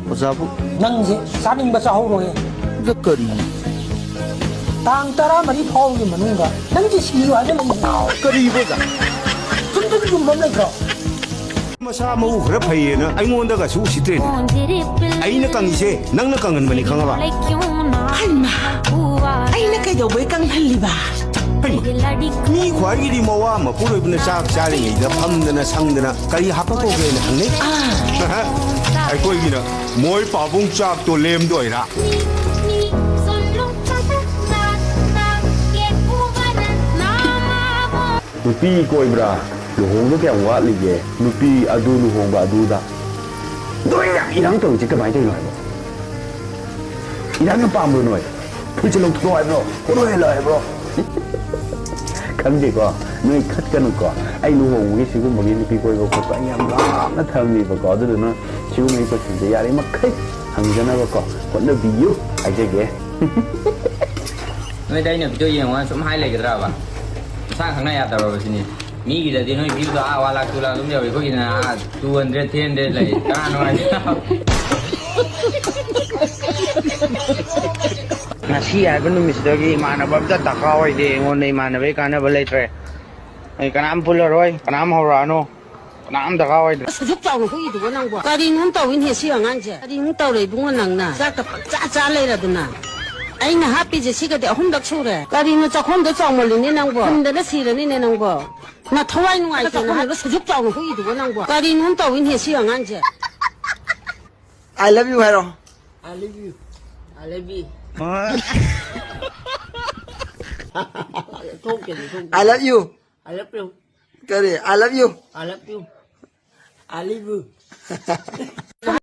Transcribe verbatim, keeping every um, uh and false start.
ꯑꯣꯖꯥꯕꯨ꯫ ꯅꯪꯁꯦ ꯆꯥꯅꯤꯡꯕ ꯆꯥꯍꯧꯔꯣꯏ꯫ ꯑꯗ ꯀꯔꯤ? ꯇꯥꯡ ꯇꯔꯥꯃꯔꯤ ꯐꯥꯎꯕꯒꯤ ꯃꯅꯨꯡꯗ ꯅꯪꯁꯦ ꯁꯤꯌꯨ ꯍꯥꯏꯕ ꯂꯩꯕ꯭ꯔꯣ? ꯀꯔꯤꯕꯣ ꯑꯣꯖꯥ? ꯆꯨꯝꯗꯨꯝ ꯆꯨꯝꯕ ꯑꯃ ꯂꯩꯇ꯭ꯔꯣ? ꯃꯁꯥ ꯃꯎ ꯈꯔ ꯐꯩꯌꯦꯅ ꯑꯩꯉꯣꯟꯗꯒꯁꯨ ꯎꯁꯤꯠꯇ꯭ꯔꯦꯅꯦ꯫ ꯑꯩꯅ ꯀꯪꯉꯤꯁꯦ ꯅꯪꯅ ꯀꯪꯍꯟꯕꯅꯤ, ꯈꯪꯉꯕ? ꯍꯩꯃꯥ! ꯑꯩꯅ ꯀꯩꯗꯧꯕꯩ ꯀꯪꯍꯜꯂꯤꯕ? ꯍꯩꯃꯥ! ꯃꯤ ꯈ꯭ꯋꯥꯏꯒꯤꯗꯤ ꯃꯋꯥ ꯃꯄꯨꯔꯣꯏꯕꯅ ꯆꯥꯛ ꯆꯥꯔꯤꯉꯩꯗ ꯐꯝꯗꯅ ꯁꯪꯗꯅ ꯀꯔꯤ ꯍꯥꯄꯛꯄꯒꯦꯅ ꯍꯪꯅꯩ꯫ ꯑꯥ꯫ ꯑꯩꯈꯣꯏꯒꯤꯅ ꯃꯣꯏ ꯄꯥꯕꯨꯡ ꯆꯥꯛꯇꯣ ꯂꯦꯝꯗꯣꯏꯔꯥ? ꯅꯨꯄꯤ ꯀꯣꯏꯕ꯭ꯔꯥ? ꯂꯨꯍꯣꯡꯕ ꯀꯌꯥꯝ ꯋꯥꯠꯂꯤꯒꯦ? ꯅꯨꯄꯤ ꯑꯗꯨ, ꯂꯨꯍꯣꯡꯕ ꯑꯗꯨꯗ ꯅꯣꯏ ꯌꯥꯝ ꯏꯔꯥꯡ ꯇꯧꯔꯤꯁꯦ ꯀꯃꯥꯏꯅ ꯇꯧꯔꯤꯅꯣ ꯍꯥꯏꯕ? ꯏꯔꯥꯡ ꯌꯥꯝ ꯄꯥꯝꯕ꯭ꯔꯣ ꯅꯣꯏ? ꯐꯨꯔꯤꯠꯁꯦ ꯂꯧꯊꯣꯛꯑꯣ ꯍꯥꯏꯕ꯭ꯔꯣ? ꯍꯣꯔꯣ ꯍꯦꯜꯂꯣ ꯍꯥꯏꯕ꯭ꯔꯣ? ꯈꯪꯗꯦꯀꯣ, ꯅꯣꯏ ꯈꯠꯀꯅꯨꯀꯣ꯫ ꯑꯩ ꯂꯨꯍꯣꯡꯕꯒꯤ ꯁꯤꯒꯨꯝꯕꯒꯤ ꯅꯨꯄꯤ ꯀꯣꯏꯕ ꯈꯣꯠꯄ ꯑꯩ ꯌꯥꯝ ꯂꯥꯞꯅ ꯊꯝꯃꯤꯕꯀꯣ꯫ ꯑꯗꯨꯗꯨꯅ ꯁꯤꯒꯨꯝꯕꯒꯤ ꯀꯣꯏꯁꯟꯁꯦ ꯌꯥꯔꯤꯃꯈꯩ ꯍꯪꯖꯅꯕꯀꯣ ꯍꯣꯠꯅꯕꯤꯌꯨ ꯍꯥꯏꯖꯒꯦ꯫ ꯅꯣꯏꯗ ꯑꯩꯅ ꯚꯤꯗꯤꯑꯣ ꯌꯦꯡꯉꯣ ꯁꯨꯝ ꯍꯥꯏ ꯂꯩꯒꯗ꯭ꯔꯕ? ꯃꯁꯥ ꯈꯪꯅ ꯌꯥꯗꯕ꯭ꯔꯕ ꯁꯤꯅꯤ? ꯃꯤꯒꯤꯗꯗꯤ ꯅꯣꯏ ꯚ꯭ꯌꯨꯗꯣ ꯑꯥ ꯋꯥ ꯂꯥꯛ ꯇꯨ ꯂꯥꯛ ꯑꯗꯨꯝ ꯌꯧꯋꯤ, ꯑꯩꯈꯣꯏꯒꯤꯅ ꯑꯥ ꯇꯨ ꯍꯟꯗ꯭ꯔꯦꯗ, ꯊ꯭ꯔꯤ ꯍꯟꯗ꯭ꯔꯦꯗ ꯂꯩ꯫ ꯀꯅꯥ ꯅꯨꯡꯉꯥꯏꯒꯦ? ꯉꯁꯤ ꯍꯥꯏꯕ ꯅꯨꯃꯤꯠꯁꯤꯗꯒꯤ ꯏꯃꯥꯟꯅꯕ ꯑꯝꯇ ꯗꯔꯀꯥꯔ ꯑꯣꯏꯗꯦ꯫ ꯑꯩꯉꯣꯟꯗ ꯏꯃꯥꯟꯅꯕꯒꯤ ꯀꯥꯟꯅꯕ ꯂꯩꯇ꯭ꯔꯦ꯫ ꯑꯩ ꯀꯅꯥꯝ ꯄꯨꯜꯂꯔꯣꯏ, ꯀꯅꯥꯝ ꯍꯧꯔꯛꯑꯅꯨ, ꯀꯅꯥꯝ ꯗꯔꯀꯥꯔ ꯑꯣꯏꯗ꯭ꯔꯦ꯫ ꯑꯁꯨꯛ ꯆꯥꯎꯅ ꯍꯨꯏꯗꯨꯕꯣ ꯅꯪꯕꯣ? ꯀꯔꯤꯅꯣ ꯇꯧꯏꯅꯦ ꯁꯤ ꯑꯉꯥꯡꯁꯦ? ꯀꯔꯤꯅꯣ ꯇꯧꯔꯦ ꯏꯕꯨꯡꯉꯣ ꯅꯪꯅ? ꯆꯥꯛꯀ ꯄꯪꯆꯥ ꯆꯥ ꯂꯩꯔꯗꯅ꯫ ꯑꯩꯅ ꯍꯥꯞꯄꯤꯁꯦ ꯁꯤꯒꯗꯤ ꯑꯍꯨꯝꯂꯛ ꯁꯨꯔꯦ꯫ ꯀꯔꯤꯅꯣ ꯆꯥꯛꯈꯣꯝꯗꯣ ꯆꯥꯎꯃꯜꯂꯤꯅꯦ ꯅꯪꯕꯣ? ꯐꯨꯟꯗꯅ ꯁꯤꯔꯅꯤꯅꯦ ꯅꯪꯕꯣ꯫ ꯅꯊꯋꯥꯏ ꯅꯨꯡꯉꯥꯏꯇꯅ ꯍꯥꯏꯕ ꯁꯨꯛ ꯆꯥꯎꯅ ꯍꯨꯏꯗꯨꯕꯣ ꯅꯪꯕꯣ? ꯀꯔꯤꯅꯣ ꯇꯧꯏꯅꯦ ꯁꯤ ꯑꯉꯥꯡꯁꯦ? I love you ꯍꯥꯏꯔꯣ꯫ I love you. I love you. ꯊꯣꯛꯇꯦ, ꯊꯣꯛꯇꯦ꯫ I love you. I love you. ꯀꯔꯤ? I love you. I love you. I love you.